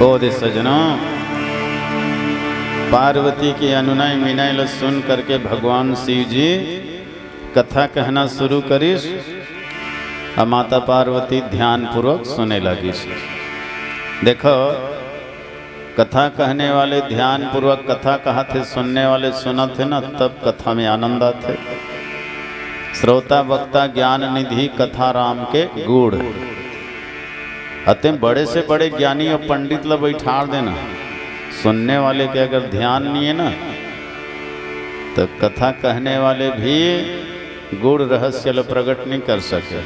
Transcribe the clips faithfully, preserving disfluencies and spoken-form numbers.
ओ दे सजनों, पार्वती के अनुनय विनय ल सुन करके भगवान शिव जी कथा कहना शुरू करिस। अउ माता पार्वती ध्यान पूर्वक सुने लगिस। देखो, कथा कहने वाले ध्यान पूर्वक कथा कहत हे, सुनने वाले सुनत हे ना, तब कथा में आनंद आथे। श्रोता वक्ता ज्ञान निधि कथा राम के गूढ़। अतें बड़े से बड़े ज्ञानी अउ पंडित ल बैठार देना, सुनने वाले के अगर ध्यान नहीं है ना, तो कथा कहने वाले भी गूढ़ रहस्य ल प्रकट नहीं कर सके।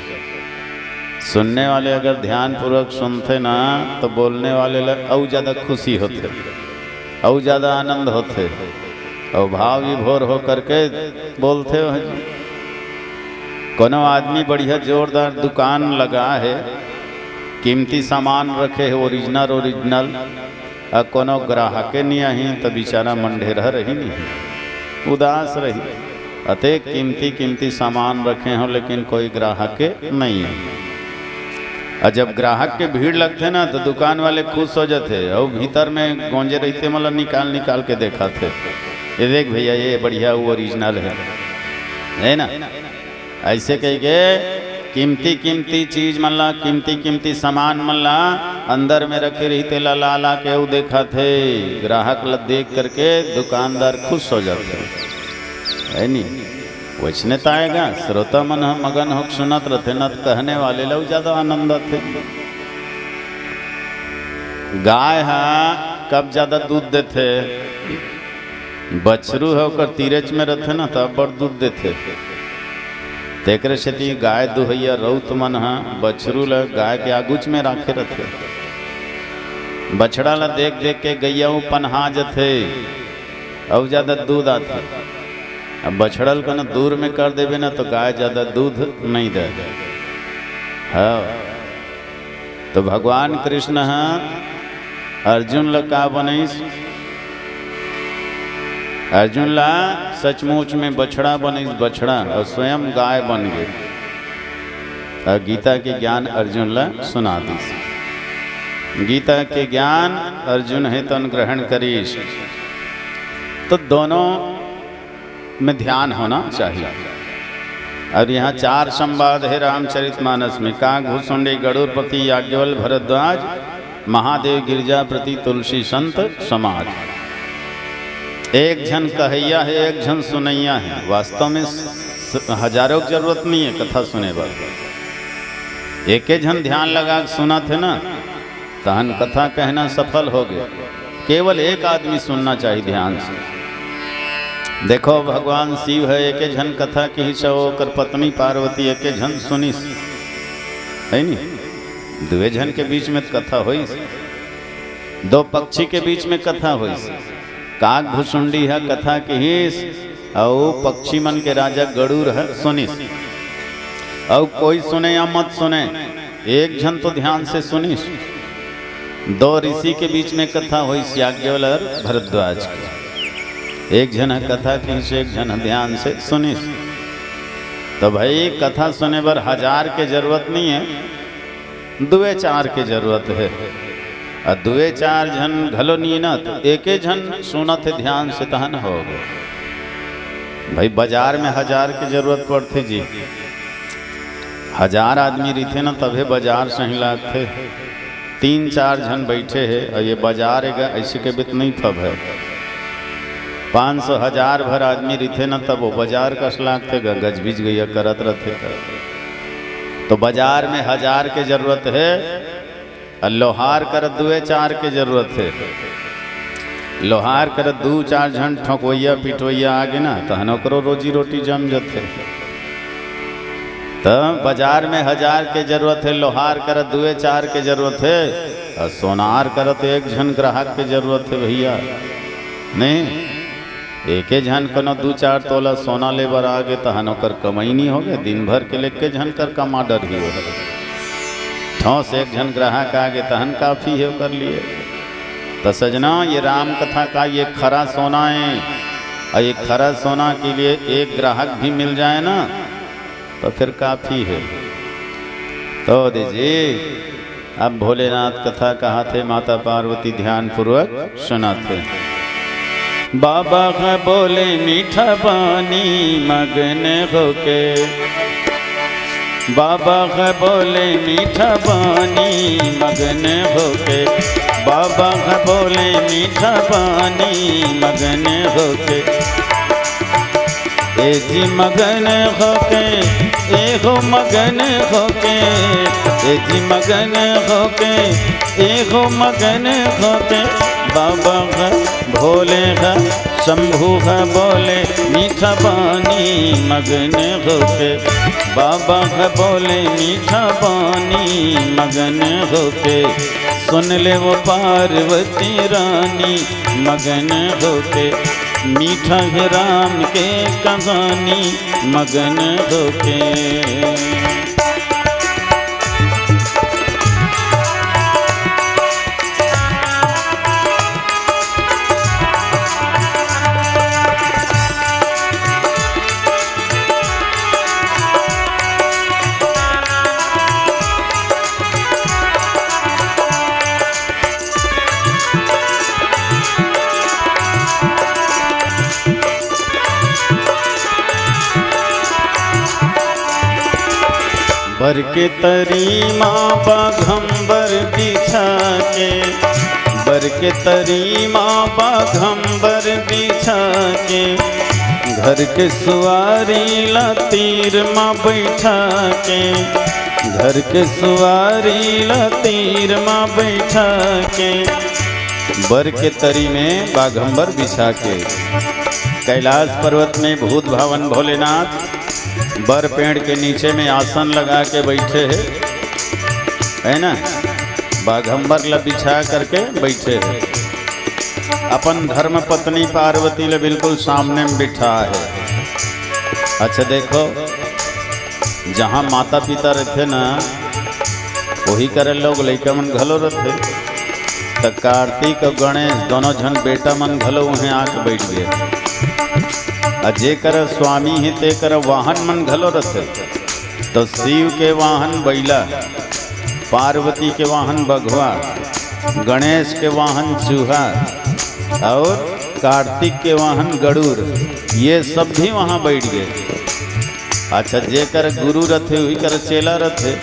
सुनने वाले अगर ध्यान पूर्वक सुनथे ना, तो बोलने वाले ल अउ ज्यादा खुशी होथे, अउ ज्यादा आनंद होथे, अउ भाव विभोर होकर के बोलथे। कोनो आदमी बढ़िया जोरदार दुकान लगा है, कीमती सामान रखे है, ओरिजिनल, ओरिजिनल, अउ कोनो ग्राहके नहीं आही, त बेचारा मन ढेरहा रही नहीं, उदास रही। अतेक कीमती कीमती सामान रखे हो, लेकिन कोई ग्राहके नहीं है। अउ जब ग्राहक के भीड़ लगथे ना, तो दुकान वाले खुश हो जाथे, अउ भीतर में गोंजे रहिथे, मतलब निकाल निकाल के देखाथे, "ये देख भैया, ये बढ़िया, वो ओरिजिनल है, है ना?" ऐसे कह के कीमती कीमती चीज मन ला, कीमती कीमती सामान मन ला अंदर में रखे रहिथे, ला ला ला के अउ देखाथे। ग्राहक ला देख करके दुकानदार खुश हो जाथे, है नी? वैसने त आएगा, श्रोता मन ह मगन होके सुनत रथे न, त कहने वाले ला अउ ज्यादा आनंद आथे। गाय ह कब ज्यादा दूध देथे? बछरू ह ओकर तीरेच में रथे न, त अब्बड़ दूध देथे। तेकरे सेती गाय दुहइया रउत मन ह बछरू ल गाय के आगूच में राखे रथे। बछड़ा ल देख देख के गइया पनहा जथे, अउ ज्यादा दूध आथे। अब बछड़ा ल कनो दूर में कर देबे न, तो गाय ज्यादा दूध नहीं दे। हाँ, तो भगवान कृष्ण ह अर्जुन ल का बनइस? अर्जुन ला सचमुच में बछड़ा बनइस, बछड़ा, अउ स्वयं गाय बन गे। अउ गीता के ज्ञान अर्जुन ला सुना दिस। गीता के ज्ञान अर्जुन हे तन ग्रहण करिस। तो दोनों में ध्यान होना चाहिए। अउ यहाँ चार संवाद हे रामचरितमानस में, काक भुसुंडी गरुड़पति याज्ञवल भरद्वाज, महादेव गिरजापति तुलसी संत समाज। एक झन कहइया हे, एक झन सुनइया हे। वास्तव में स-, स-, हजारों के जरूरत नहीं है कथा सुने बर। एके झन ध्यान लगा के सुनत हे ना, तहन कथा कहना सफल हो गे। केवल एक आदमी सुनना चाहिए ध्यान से। देखो, भगवान शिव हे, एके झन कथा किहिस, ओकर पत्नी पार्वती एके झन सुनिस, है नी? दुए झन के बीच में कथा होइस, दो पक्षी के बीच में कथा होइस। काक भुसुंडी ह कथा किहिस, अउ पक्षी मन के राजा गरुड़ ह सुनिस। अउ कोई सुने या मत सुने, एक झन तो ध्यान से सुनिस। दो ऋषि के बीच में कथा होइस, याज्ञवल्क्य अउ भरद्वाज के। एक झन ह कथा किहिस, एक झन ह ध्यान से सुनिस। तो भाई, कथा सुने बर हजार के जरूरत नहीं है, दुए चार के जरूरत हे। अउ दुए चार झन घलो नी ना, त एके झन सुनत हे ध्यान से, तहन हो गे। भाई, बाजार में हजार के जरूरत पड़थे जी। हजार आदमी रहिथे ना, तभे बाजार सही लागथे। तीन चार झन बइठे हे, अउ ये बाजार एगा, अइसे के बित नहीं फब हे। पाँच सौ, हजार भर आदमी रहिथे ना, तब वो बाजार कस लागथे गा, गजबिज गइया करत रथे त। तो बाजार में हजार के जरूरत हे, अउ लोहार कर दुए चार के जरूरत हे। लोहार कर दू चार झन ठोकवइया पिटवइया आ गे ना, तहन ओकरो रोजी रोटी जम जथे। त बाजार में हजार के जरूरत हे, लोहार कर दुए चार के जरूरत हे, अउ सोनार कर तो एक झन ग्राहक के जरूरत हे भैया, नहीं? एके झन कोनो दू चार तोला सोना ले बर आ गे, तहन ओकर कमई नी होगे, दिन भर के लेके झन कर कमा डरही हो। ठोस एक झन ग्राहक आ गे, तहन काफी हे ओकर लिए। त सजना, ये राम कथा का ये खरा सोना हे, अउ ये खरा सोना के लिए एक ग्राहक भी मिल जाए ना, तो फिर काफी हे। तो दीजिए, अब भोलेनाथ कथा कहाथे, माता पार्वती ध्यानपूर्वक सुनाथे। बाबा ह बोले मीठा पानी मगन होके, बाबा ह बोले मीठा पानी मगन होके, बाबा ह बोले मीठा पानी मगन होके। ए जी मगन होके, ए हो मगन होके, ए जी मगन होके, ए हो मगन होके। बाबा ह भोले ह शंभू ह बोले मीठा पानी मगन होके, बाबा ह बोले मीठा पानी मगन होके। सुन ले वो पार्वती रानी मगन होके, मीठा है राम के कहानी मगन होके। बर के तरी मा बाघंबर बिछा के, बर के तरी मा बाघंबर बिछा के, घर के सुवारी ला तीर मा बैठा के, घर के सुवारी ला तीर मा बैठा के। बर के तरी में बाघंबर बिछा के, कैलाश पर्वत में भूत भावन भोलेनाथ बर पेड़ के नीचे में आसन लगा के बैठे हैं, है ना? बाघंबर ला बिछा करके बैठे हैं, अपन धर्म पत्नी पार्वती ले बिल्कुल सामने में बिठा है। अच्छा देखो, जहाँ माता पिता रहिथे ना, वही करे लोग लइका मन घलो रहिथे। त कार्तिक अउ गणेश दोनों झन बेटा मन घलो उहें आके बैठ गे। अ जेकर स्वामी हे तेकर वाहन मन घलो रहिथे। तो शिव के वाहन बइला, पार्वती के वाहन बघवा, गणेश के वाहन चूहा और कार्तिक के वाहन गरुड़, ये सब भी वहाँ बैठ गे। अच्छा, जेकर गुरु रथे, उही कर चेला रथे।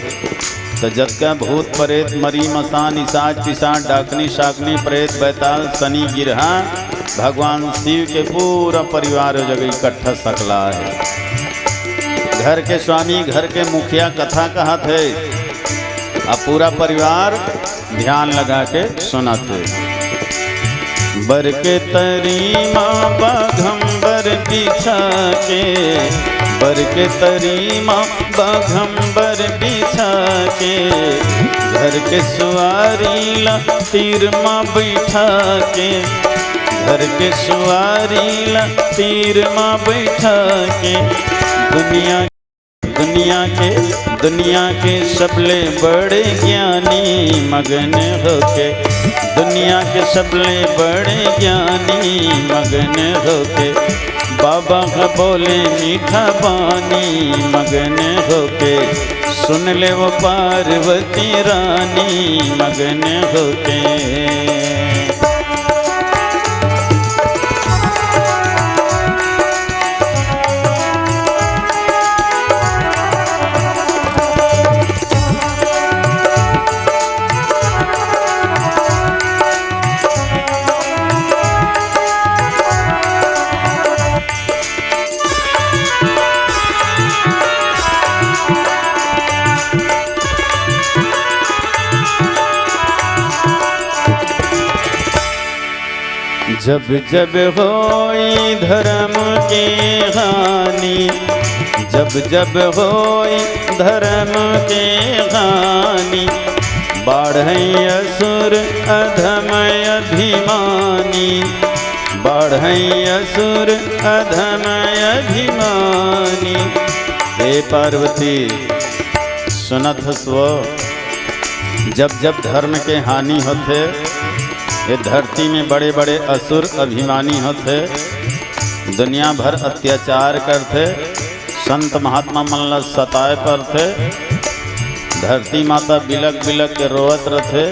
तो जतका भूत, प्रेत, मरी, मसान, इसाच, पिसाच, डाकनी, शाकनी, प्रेत, बैताल, सनी, गिरहा, भगवान शिव के पूरा परिवार ओ जगह इकट्ठा सकला है। घर के स्वामी, घर के मुखिया कथा कहत है, अब पूरा परिवार ध्यान लगा के सुनत हे। बर के तरी मा बाघंबर बिछा के, बर के तरी मा बाघंबर बिछा के, घर के सुवारी ला तीर मा बैठा के, घर के सुवारी ला तीर मा बैठा के। दुनिया दुनिया के, दुनिया के सबले बड़े ज्ञानी मगन होके, दुनिया के सबले बड़े ज्ञानी मगन होके, बाबा ह बोले मीठा पानी मगन होके, सुन ले वो पार्वती रानी मगन होके। जब जब होई धर्म के हानि, जब जब होई धर्म के हानि, बाढ़ै असुर अधम अभिमानी, बाढ़ै असुर अधम अभिमानी। हे पार्वती, सुनत हस वो, जब जब धर्म के हानि होथे, ये धरती में बड़े-बड़े असुर अभिमानी होथे, दुनिया भर अत्याचार करथे, संत महात्मा मन ला सताए परथे, धरती माता बिलक बिलक के रोवत रथे।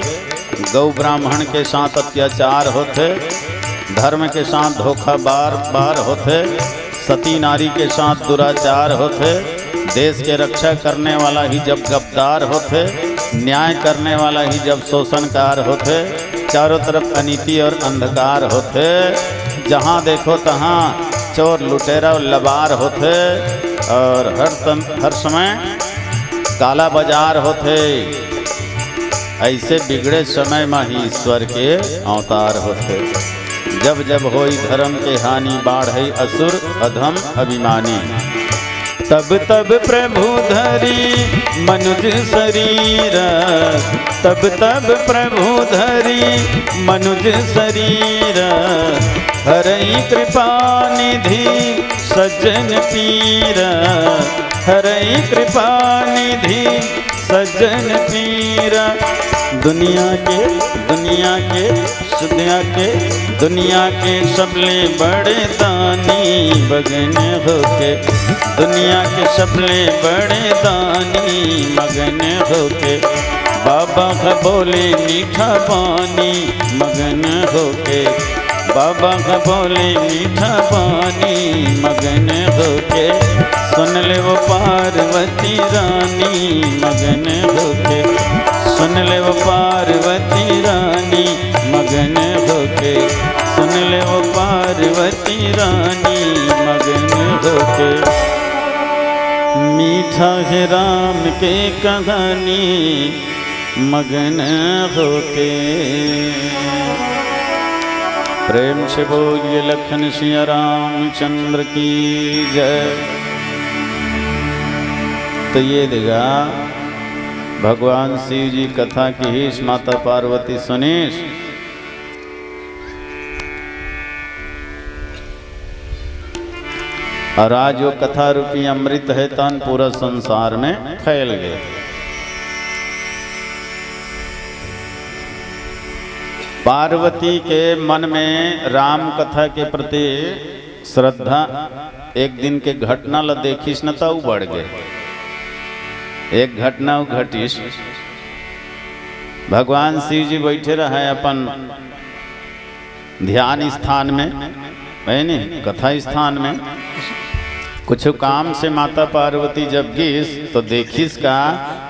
गौ ब्राह्मण के साथ अत्याचार होथे, धर्म के साथ धोखा बार बार होथे, सती नारी के साथ दुराचार होथे। देश के रक्षा करने वाला ही जब गद्दार होथे, न्याय करने वाला ही जब शोषणकार होथे, चारों तरफ अनीति और अंधकार होथे, जहाँ देखो तहाँ चोर लुटेरा और लबार होथे और हर तम-, हर समय काला बाजार होथे। ऐसे बिगड़े समय म ही ईश्वर के अवतार होथे। जब जब होई धर्म के हानि, बाढ़ई असुर अधम अभिमानी। तब तब प्रभु धरी मनुज शरीर, तब तब प्रभु धरी मनुज शरीर, हरई कृपा निधि सज्जन पीर, हरई कृपा निधि सज्जन पीर। दुनिया के, दुनिया के, दुनिया के, दुनिया के सबले बड़े दानी मगन होके, दुनिया के सबले बड़े दानी मगन होके, बाबा का बोले मीठा पानी मगन होके, बाबा का बोले मीठा पानी मगन होके, सुन ले वो पार्वती रानी मगन होके, सुन ले वो पार्वती रानी मगन होके, सुन ले वो पार्वती रानी मगन होके। मीठा है राम के कहानी मगन होके। प्रेम से बोलिए लखन सिया रामचंद्र की जय। तो ये देखा, भगवान शिव जी कथा किहिस, माता पार्वती सुनिस। और आज वो कथा रूपी अमृत है तन पूरा संसार में फैल गए। पार्वती के मन में राम कथा के प्रति श्रद्धा एक दिन के घटना ल देखिस न, त उ बढ़ गए। एक घटना उ घटिस, भगवान शिव जी बैठे रहे अपन ध्यान स्थान में, है नी, कथा स्थान में। कुछ काम से माता पार्वती जब गिस तो देखिस का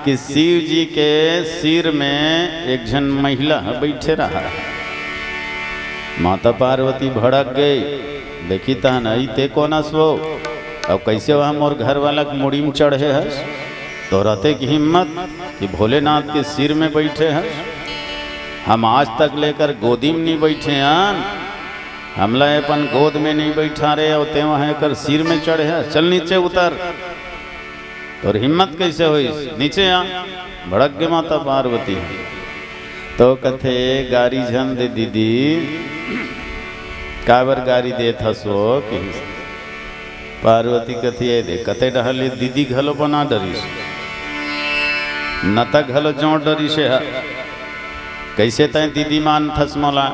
कि शिव जी के सिर में एक झन महिला ह बैठे रहा। माता पार्वती भड़क गई, देखी तहन, "अई ते कोन अस वो? अब कैसे वह मोर घर वाला के मुड़ी में चढ़े हस? तोर अतेक हिम्मत कि भोलेनाथ के सिर में बैठे हस? हम आज तक ले एकर गोदी में नहीं बैठे हन, हमला अपन गोद में नहीं बैठारे, अउ ते वहाँ एकर सिर में चढ़े हस। चल नीचे उतर।" तोर हिम्मत कैसे होइस? नीचे आ। भड़क गे माता पार्वती। तो कथे, "गारी झन दे दीदी, काबर गारी देत हस वो?" किहिस। पार्वती कथे, "ए दे, कते डहर ले दीदी घलो बना डरिस, नता घलो जोड़ डरिस हे, कैसे तैं दीदी मानथस मोला?"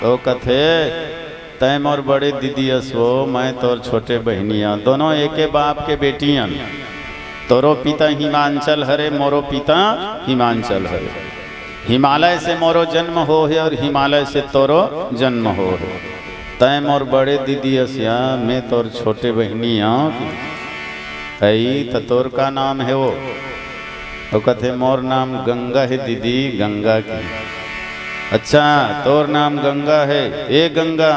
तो कथे, "तैं मोर बड़े दीदी अस वो, मैं तोर छोटे बहिनी आं, दोनों एके बाप के बेटी अन। तोरो पिता हिमांचल हरे, मोरो पिता हिमांचल हरे। हिमालय से मोरो जन्म हो हे और हिमालय से तोरो जन्म हो हे। तैं मोर बड़े दीदी अस या, मैं तोर छोटे बहिनी आं कि?" "अई, त तोर का नाम हे वो?" वो कथे, "मोर नाम गंगा हे दीदी, गंगा की।" "अच्छा, तोर नाम गंगा हे। ए गंगा,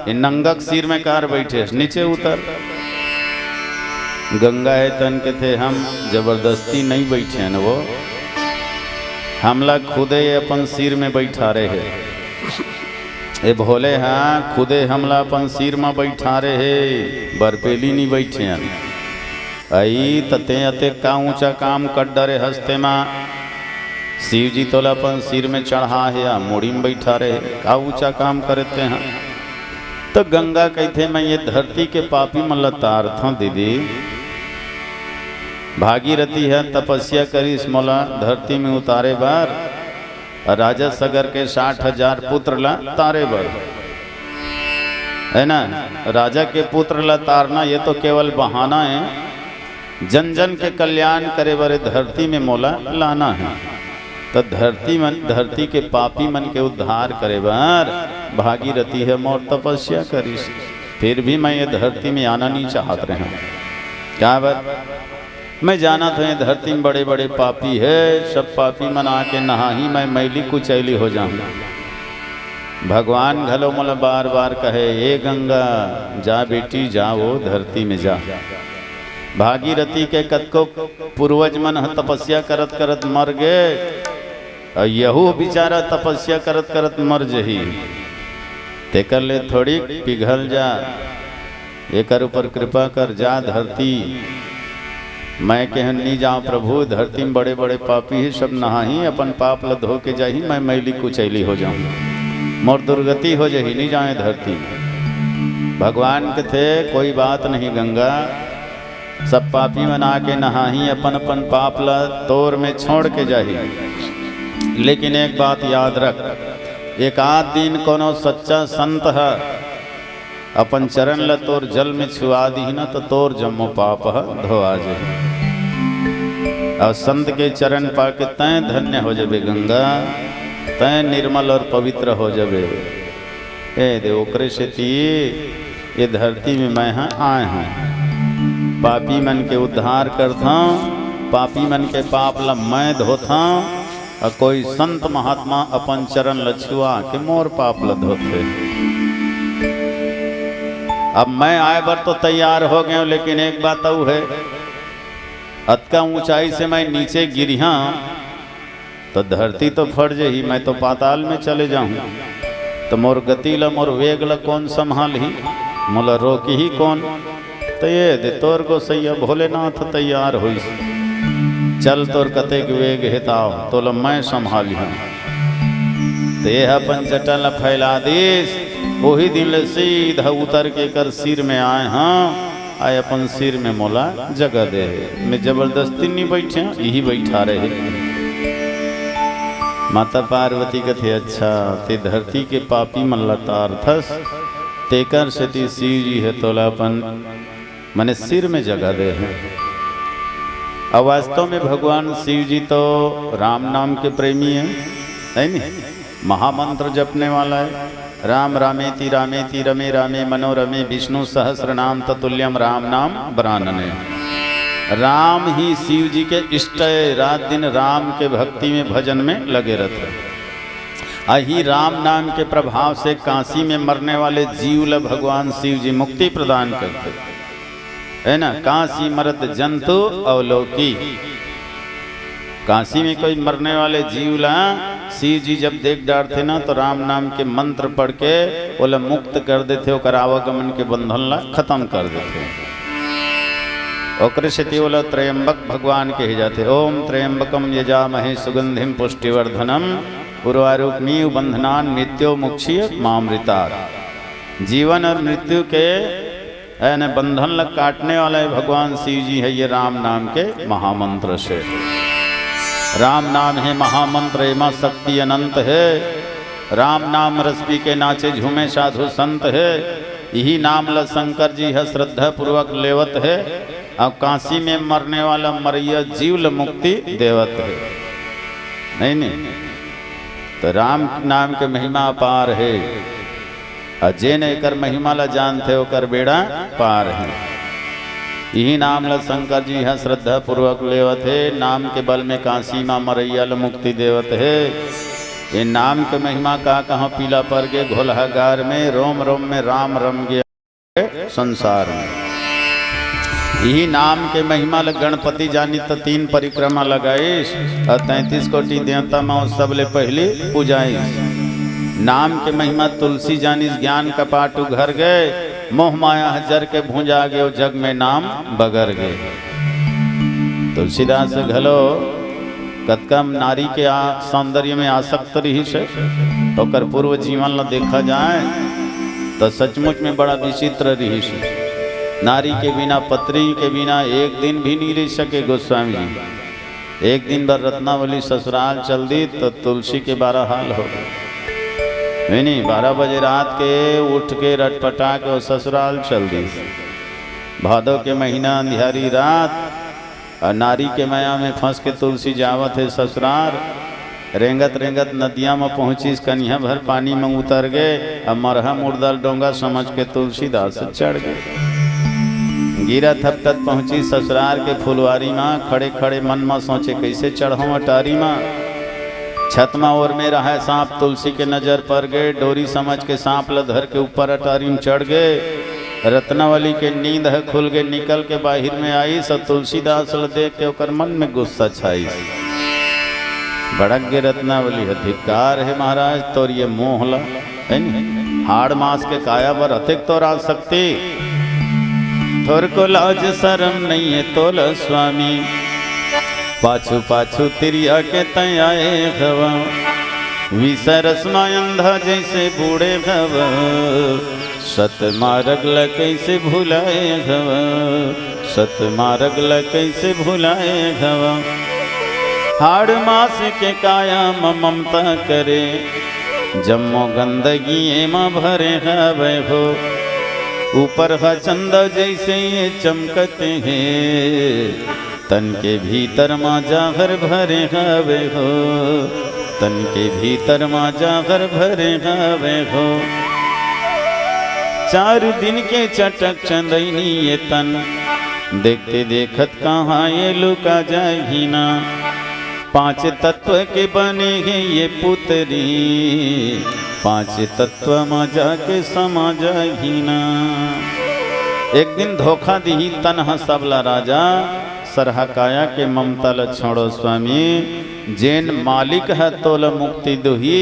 ए नंगा के सिर में काबर बैठे हस? नीचे उतर।" गंगा हे तहन कथे, "हम जबरदस्ती नहीं बैठे हन वो, हमला खुदे अपन सिर में बैठारे हे। ए भोले हा खुदे हमला अपन सिर में बैठारे हे, बरपेली नहीं बैठे हन।" "अई, त तें अतेक का ऊंचा काम कर डरे हस तेमा? शिव जी तोला अपन सिर में चढ़ा हे या मुड़ी में बैठारे हे, का ऊंचा काम करे तें हा?" त गंगा कहिथे, "मैं ये धरती के पापी मन ल तारथंव दीदी। भागीरथी ह तपस्या करिस मोला धरती में उतारे बर, अउ राजा सगर के साठ हजार पुत्र ल तारे बर, है ना? राजा के पुत्र ल तारना ये तो केवल बहाना हे, जन जन के कल्याण करे बर ए धरती में मोला लाना हे। त धरती मन, धरती के पापी मन के उद्धार करे बर भागीरथी ह मोर तपस्या करिस। फिर भी मैं ए धरती में आना नहीं चाहत रहेंव। काबर? मैं जानत हंव, ए धरती में बड़े-बड़े पापी हे, सब पापी मन आके नहाही, मैं मैली कुचैली हो जाहूं। भगवान घलो मोला बार-बार कहे, "ए गंगा, जा बेटी, जा, ओ धरती में जा।" भागीरथी के कतको पूर्वज मन ह तपस्या करत-करत मर गे, अउ यहू बेचारा तपस्या करत-करत मर जही। तेकर ले थोड़ी पिघल जा, एकर ऊपर कृपा कर, जा धरती। मैं केहेंव नी जांव प्रभु, धरती में बड़े-बड़े पापी हे, सब नहाही, अपन पाप ल धो के जाही, मैं मैली कुचैली हो जाहूं, मोर दुर्गति हो जाही, नी जांव ए धरती में। भगवान कथे, कोई बात नहीं गंगा, सब पापी मन आके नहाही, अपन अपन पाप ल तोर में छोड़ के जाही। लेकिन एक बात याद रख, एक आध दिन कोनो सच्चा संत ह अपन चरण ल तोर जल में छुआ दिही ना, त तोर जम्मो पाप ह धोआ जाही। अउ संत के चरण पाके तैं धन्य हो जबे गंगा, तैं निर्मल अउ पवित्र हो जबे। ए दे, ओकरे सेती ए धरती में मैं ह आए हंव। पापी मन के उद्धार करथंव, पापी मन के पाप ल मैं धोथंव, अउ कोई संत महात्मा अपन चरण ल छुआ के मोर पाप ल धोथे। अब मैं आए बर तो तैयार हो गेंव, लेकिन एक बात अउ हे, अतका ऊंचाई से मैं नीचे गिरिहां, त धरती तो फट जही, मैं तो पाताल में चले जाहूं। त मोर गति ल, मोर वेग ल कोन संभालही? मोला रोकही कोन? त ए दे, तोर गोसैया भोलेनाथ तैयार होइस। चल, तोर कतेक वेग हे ताव, तोला मैं संभालिहूं। त ए ह अपन जटा ल फैला दिस। ओही दिन ले सीधा उतर के एकर सिर में आए हंव। आए अपन सिर में मोला जगह दे हे। मैं जबरदस्ती नी बइठे हंव, इही बइठा रहे। माता पार्वती कथे, "अच्छा, ते धरती के पापी मन ला तारथस, तेकर सेती शिव जी हे तोला अपन, मने, सिर में जगह दे हे।" अब वास्तव में भगवान शिव जी तो राम नाम के प्रेमी हे, हे नी? महामंत्र जपने वाला हे। राम रामेति रामेति रमे रामे मनोरमे, विष्णु सहस्र नाम ततुल्यम राम नाम वरानने। राम ही शिव जी के इष्ट हे, रात दिन राम के भक्ति में, भजन में लगे रहते। अही राम नाम के प्रभाव से काशी में मरने वाले जीव ल भगवान शिव जी मुक्ति प्रदान करते। हे ना, काशी मरत जंतु अवलोकी। काशी में कोई मरने वाले जीव ला शिव जी जब देख डारथे ना, तो राम नाम के मंत्र पढ़ के ओला मुक्त कर देथे, ओकर आवागमन के बंधन ला खत्म कर देथे। ओकरे सेती ओला त्र्यंबक भगवान कहे जाथे। ओम त्र्यंबकम यजामहे सुगंधिम पुष्टिवर्धनम उर्वारुकमीव बंधनान मृत्योर्मुक्षीयमामृतात्। जीवन और मृत्यु के यानी बंधन ला काटने वाला हे भगवान शिव जी हे, ये राम नाम के महामंत्र से। राम नाम हे महामंत्र, एमा शक्ति अनंत हे। राम नाम रस पी के नाचे झूमे साधु संत हे। इही नाम ला शंकर जी ह श्रद्धा पूर्वक लेवत हे। अउ काशी में मरने वाला मरइया जीव ल मुक्ति देवत हे। नहीं, नहीं, तो राम नाम के महिमा अपार हे। अउ जेन एकर महिमा ल जानथे, ओकर बेड़ा पार हे। इही नाम ल शंकर जी ह श्रद्धा पूर्वक लेवत हे। नाम के बल में काशी म मरइया ल मुक्ति देवत हे। ये नाम के महिमा का कहंव, पीला पर गे घोलहा गार में, रोम रोम में राम रम गे संसार में। इही नाम के महिमा ल गणपति जानिस त तीन परिक्रमा लगाइस, अउ तैंतीस कोटि देवता म सबले पहिली पूजाइस। नाम के महिमा तुलसी जानिस, ज्ञान कपाट उघर गे, मोह माया ह जर के भुंजा गे, ओ जग में नाम बगर गे। तुलसीदास घलो कतका नारी के आ-, सौंदर्य में आसक्त रिहिस हे, ओकर पूर्व जीवन ल देखा जाए, त सचमुच में बड़ा विचित्र रिहिस हे। नारी के बिना, पत्नी के बिना एक दिन भी नहीं रह सके गोस्वामी जी। एक दिन बर रत्नावली ससुराल चल दिस, त तुलसी के बारह हाल हो गे। नहीं, नहीं, बारह बजे रात के उठ के रटपटा के वो ससुराल चल दिस। भादो के महीना, अंधियारी रात, अउ नारी के मया में फंस के तुलसी जावत हे ससुरार। रेंगत रेंगत नदिया म पहुंचिस, कनिहा भर पानी म उतर गे। अब मरहा मुर्दा ल डोंगा समझ के तुलसीदास चढ़ गे। गिरत हपटत पहुंचिस ससुरार के फुलवारी म। खड़े खड़े मन म सोचे, कइसे चढ़ों अटारी म। छत म ओर में रहय सांप, तुलसी के नजर पर गे। डोरी समझ के सांप ल धर के ऊपर अटारी म चढ़ गे। रत्नावली के नींद ह खुल गे, निकल के बाहिर में आइस अउ तुलसीदास ल देख के ओकर मन में गुस्सा छाइस। भड़क गे रत्नावली ह, धिक्कार हे महाराज तोर ये मोह ल, हे नी? हाड़ मांस के काया बर अतेक तोर आसक्ति। थोरको लाज सरम नइये तोला स्वामी, पाछू पाछू तिरिया के तैं आए हवा। विषय रस म अंधा जइसे बूड़े हवा, सत मारग ल कइसे भुलाए हवा, सत मारग ल कइसे भुलाए हवा। हाड़ मांस के काया म ममता करे, जम्मो गंदगी एमा भरे हवय हो। ऊपर ह चंदा जइसे ये चमकत हे, तन के भीतर म जाहर भरे हवय हो, तन के भीतर म जाहर भरे हवय हो। चार दिन के चटक चंदैनी ये तन, देखते देखत कहाँ ये लुका जाही ना। पांच तत्व के बने हे ये पुतरी, पांच तत्व म जाके समा जाही ना। एक दिन धोखा दिही तन ह सबला राजा, सरहा काया के ममता ल छोड़ो स्वामी। जेन मालिक ह तोला मुक्ति दुही,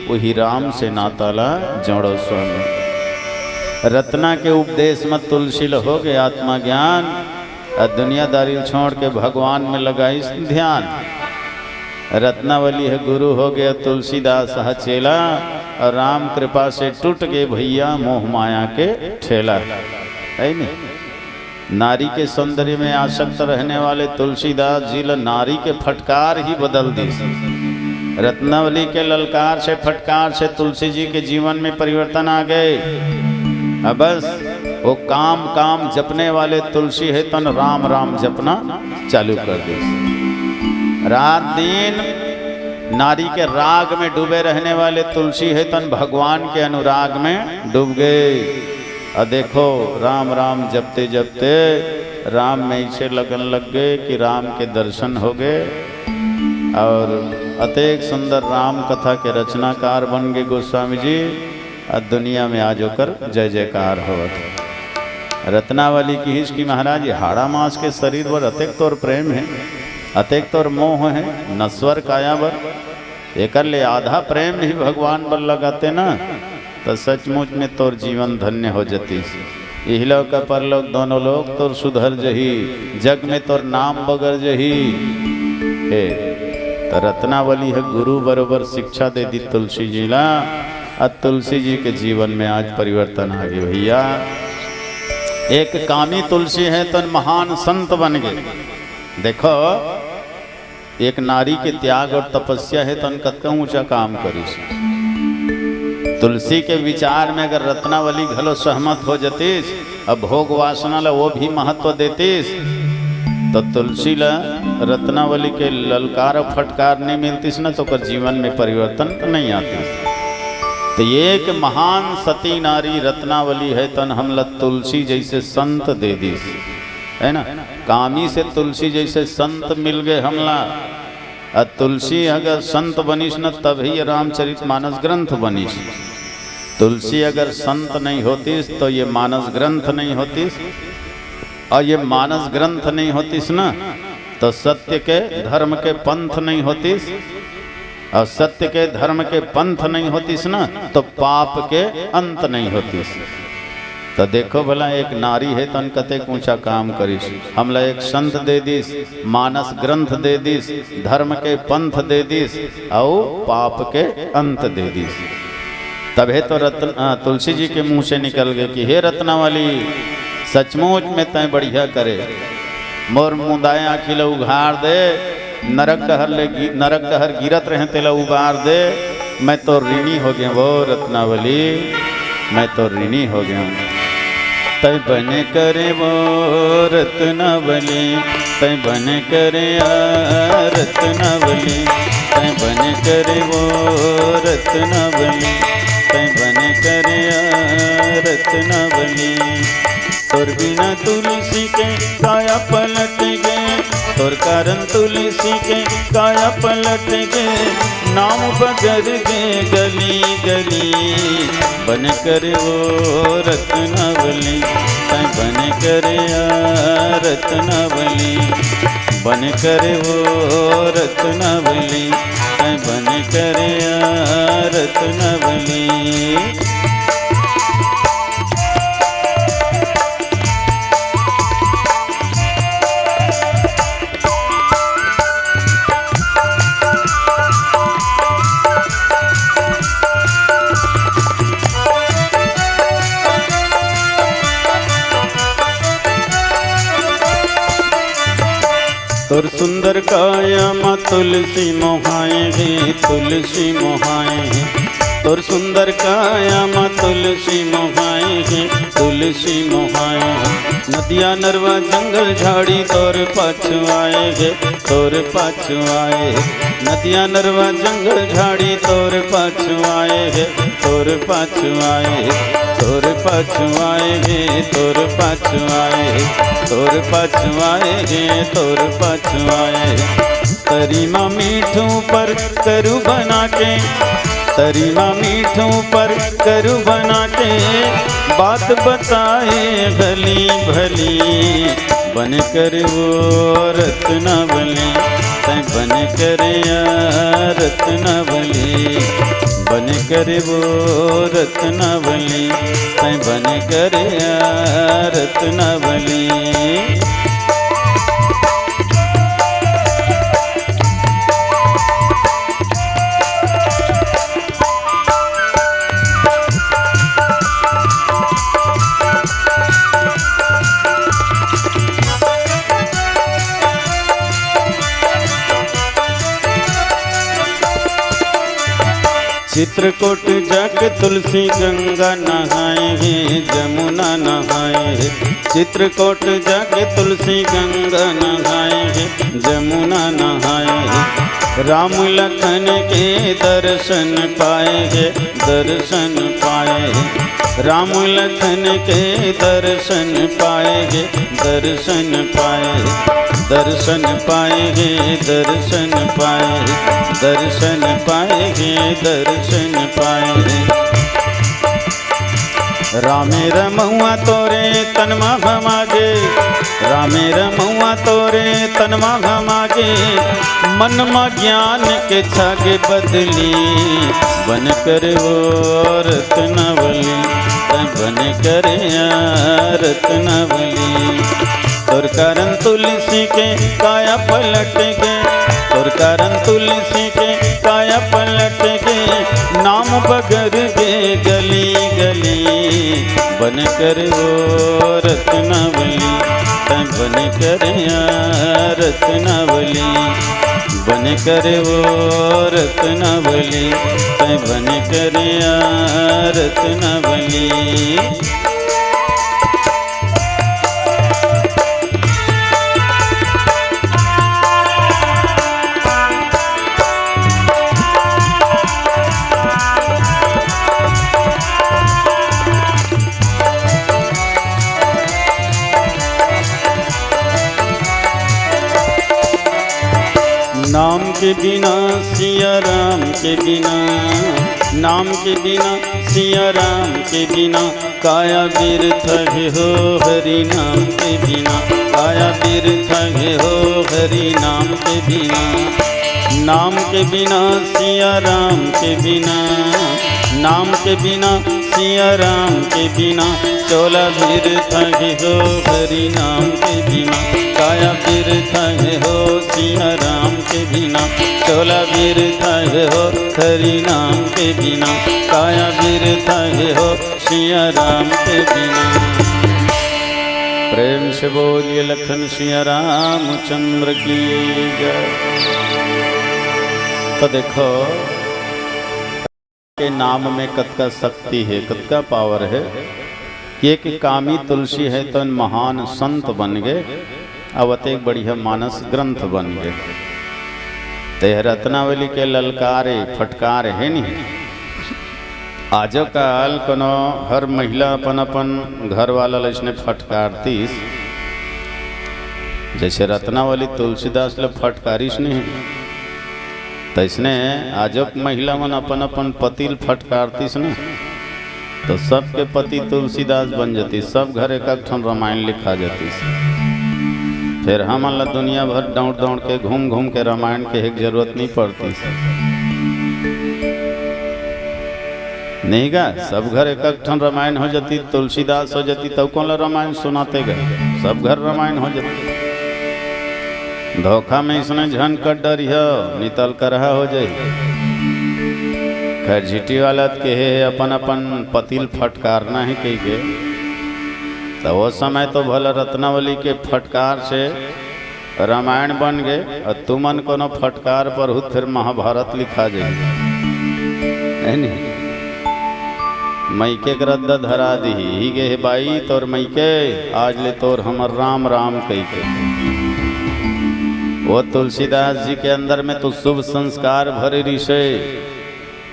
उही राम से नाता ल जोड़ो स्वामी। रत्ना के उपदेश म तुलसी ल हो गे आत्मा ज्ञान। अ दुनियादारी ल छोड़ के भगवान में लगाइस ध्यान। रत्नावली ह गुरु हो गे, तुलसीदास ह चेला, अउ राम कृपा से टूट गे भइया मोह माया के ठेला। हे नी? नारी के सौंदर्य में आसक्त रहने वाले तुलसीदास जी ल नारी के फटकार ही बदल दिस। रत्नावली के ललकार से, फटकार से तुलसी जी के जीवन में परिवर्तन आ गे। अब बस वो काम काम जपने वाले तुलसी हे तन राम राम जपना चालू कर दिस। रात दिन नारी के राग में डूबे रहने वाले तुलसी हे तन भगवान के अनुराग में डूब गे। अ देखो, राम राम जपते जपते राम में अइसे लगन लग गे कि राम के दर्शन हो गे। अउ अतेक सुंदर राम कथा के रचनाकार बन गे गोस्वामी जी। अ दुनिया में आज ओकर जय जयकार होवत हे। रत्नावली किहिस कि महाराज, ये हाड़ा मांस के शरीर बर अतेक तोर प्रेम हे, अतेक तोर मोह हे, नश्वर काया बर, एकर ले आधा प्रेम भी भगवान बर लगाते ना, त सचमुच में तोर जीवन धन्य हो जतिस। इहलोक अउ परलोक दोनों लोक तोर सुधर जही, जग में तोर नाम बगर जही। हे, त रत्नावली ह गुरु बरोबर शिक्षा दे दिस तुलसी जी ला। अउ तुलसी जी के जीवन में आज परिवर्तन आ गे भइया। एक कामी तुलसी हे तन महान संत बन गे। देखो, एक नारी के त्याग अउ तपस्या हे तन कतका ऊंचा काम करिस। तुलसी के विचार में अगर रत्नावली घलो सहमत हो जतिस, अउ भोग वासना ला वो भी महत्व देतिस, त तुलसी ला रत्नावली के ललकार अउ फटकार नइ मिलतिस न, त ओकर जीवन में परिवर्तन नइ आतिस। त एक महान सती नारी रत्नावली हे तन हमला तुलसी जइसे संत दे दिस, हे ना? कामी से तुलसी जइसे संत मिल गे हमला। अउ तुलसी अगर संत बनिस न, तभी ये रामचरित मानस ग्रंथ बनिस। तुलसी अगर संत नइ होतिस, त ये मानस ग्रंथ नइ होतिस। अउ ये मानस ग्रंथ नइ होतिस न, त सत्य के, धर्म के पंथ नइ होतिस। अउ सत्य के, धर्म के पंथ नइ होतिस न, त पाप के अंत नइ होतिस। त देखो भला, एक नारी हे तन कतेक ऊंचा काम करिस। हमला एक संत दे दिस, मानस ग्रंथ दे दिस, धर्म के पंथ दे दिस, अउ पाप के अंत दे दिस। तभे तो रत्न, अ, तुलसी जी के मुंह से निकल गे कि हे रत्नावली, सचमुच में तैं बढ़िया करे, मोर मुंदाए आंखी ल उघार दे, नरक डहर ले गि-, नरक डहर गिरत रहें तेला उबार दे, मैं तो ऋणी हो गेंव वो रत्नावली, मैं तो ऋणी हो गेंव। तै बने करे वो रत्नावली, तै बने करे आ रत्नावली, तै बने करे वो रत्नावली, तै बने करे आ रत्नावली। तोर बिना तुलसी के काया पलट गे, तोर कारण तुलसी के काया पलट गे, नाम बगर गे गली गली। बने करे वो रत्नावली, तै बने करे आ रत्नावली। बने करे वो रत्नावली, तै बने करे आ रत्नावली। तोर सुंदर काया मा तुलसी मोहाए हे, तुलसी मोहाए हे। तोर सुंदर काया मा तुलसी मोहाए हे, तुलसी मोहाए हे। नदिया नरवा जंगल झाड़ी तोर पाछू आए हे, तोर पाछू आए हे। नदिया नरवा जंगल झाड़ी तोर पाछू आए हे, तोर पाछू आए हे, तोर पाछू आए हे, तोर पाछू आए हे, तोर पाछू आए हे, तोर पाछू आए हे। तरी मा मीठू पर करू बना के, तरी मा मीठू पर करू बना के, बात बताए भली भली। बने करे वो रत्नावली, तै बने करे आ रत्नावली। बने करे वो रत्नावली, तै बने करे आ रत्नावली। चित्रकूट जाके तुलसी गंगा नहाए हे, जमुना नहाए हे। चित्रकूट जाके तुलसी गंगा नहाए हे, जमुना नहाए हे। राम लखन के दर्शन पाए हे, दर्शन पाए हे। राम लखन के दर्शन पाए हे, दर्शन पाए हे, दर्शन पाए हे, दर्शन पाए हे, दर्शन पाए हे, दर्शन पाए हे। रामे रमउआ तोरे तन मा भमा गे, रामे रमउआ तोरे तन मा भमा गे, मन मा ज्ञान के छागे बदली। बने करे वो रत्नावली, तै बने करे आ रत्नावली। तोर कारण तुलसी के काया पलट गे, तोर कारण तुलसी के काया पलट गे, नाम बगर गे गली गली। बने करे वो रत्नावली, तै बने करे आ रत्नावली। बने करे वो रत्नावली, तै बने करे आ रत्नावली। नाम के बिना सिया राम के बिना, नाम के बिना सिया राम के बिना, काया बिरथा हे हो हरि नाम के बिना, काया बिरथा हे हो हरि नाम के बिना। नाम के बिना सिया राम के बिना, नाम के बिना सिया राम के बिना, चोला बिरथा हे हो हरि नाम के बिना, काया बिरथा हे हो सिया राम के बिना, चोला बिरथा हे हो हरि नाम के बिना, काया बिरथा हे हो सिया राम के बिना। प्रेम से बोलिए लखन सिया रामचंद्र की जय। तो देखो के नाम में कतका शक्ति हे, कतका पावर हे। ये कि कामी तुलसी हे तो महान संत बन गे, अउ अतेक बढ़िया मानस ग्रंथ बन गे। तेह रत्नावली के ललकार ए, फटकार हे नहीं। आजो काल कोनो हर महिला अपन अपन घर वाला ल इसने फटकारतीस, जैसे रत्नावली तुलसीदास ल फटकारिस नहीं, तैसने आजो महिला मन अपन अपन पति ल फटकारतीस न, तो सबके पति तुलसीदास बन जतीस, सब घर एक एक ठन रामायण लिखा जतीस। फिर हमन ला दुनिया भर दौड़ दौड़ के, घूम घूम के रामायण कहे के जरूरत नहीं पड़तीस। नहीं गा, सब घर एक एक ठन रामायण हो जती, तुलसीदास हो जती, तब कौन ला रामायण सुनाते गए? सब घर रामायण हो जती। धोखा में इसने झन कर डरिह, नितल करहा हो जाई। खैर, झिटी वाला त कहे हे, अपन अपन पति ल फटकारना हे कहि के। त वो समय तो भला रत्नावली के फटकार से रामायण बन गे, अउ तुमन कोनो फटकार पर हुत फिर महाभारत लिखा जाई, है नहीं? मइके के रद्दा धरा दिही, ही गे हे बाई तोर मइके, आज ले तोर हमर राम राम कहि के। वो तुलसीदास जी के अंदर में तो शुभ संस्कार भरे रिहिसे,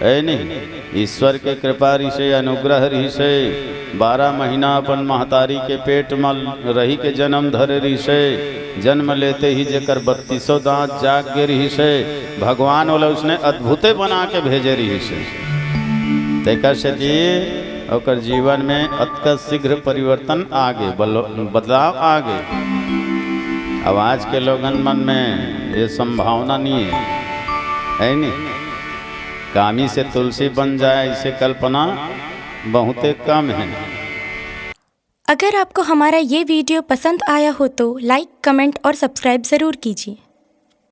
है नहीं? ईश्वर के कृपा रिहिसे, अनुग्रह रिहिसे। बारह महीना अपन महतारी के पेट म रही के जन्म धरे रिहिसे। जन्म लेते ही जेकर बत्तीसों दांत जाग गे रिहिसे, भगवान ओला उसने अद्भुते बना के भेजे रिहिसे। तेकर सेती ओकर जीवन में अतका शीघ्र परिवर्तन आ गे, बलो-, बदलाव आ गे। अब आज के लोगन मन में ये संभावना नहीं है, है नहीं? कामी से तुलसी बन जाए, ऐसे कल्पना बहुते कम है। अगर आपको हमारा ये वीडियो पसंद आया हो तो लाइक, कमेंट और सब्सक्राइब ज़रूर कीजिए।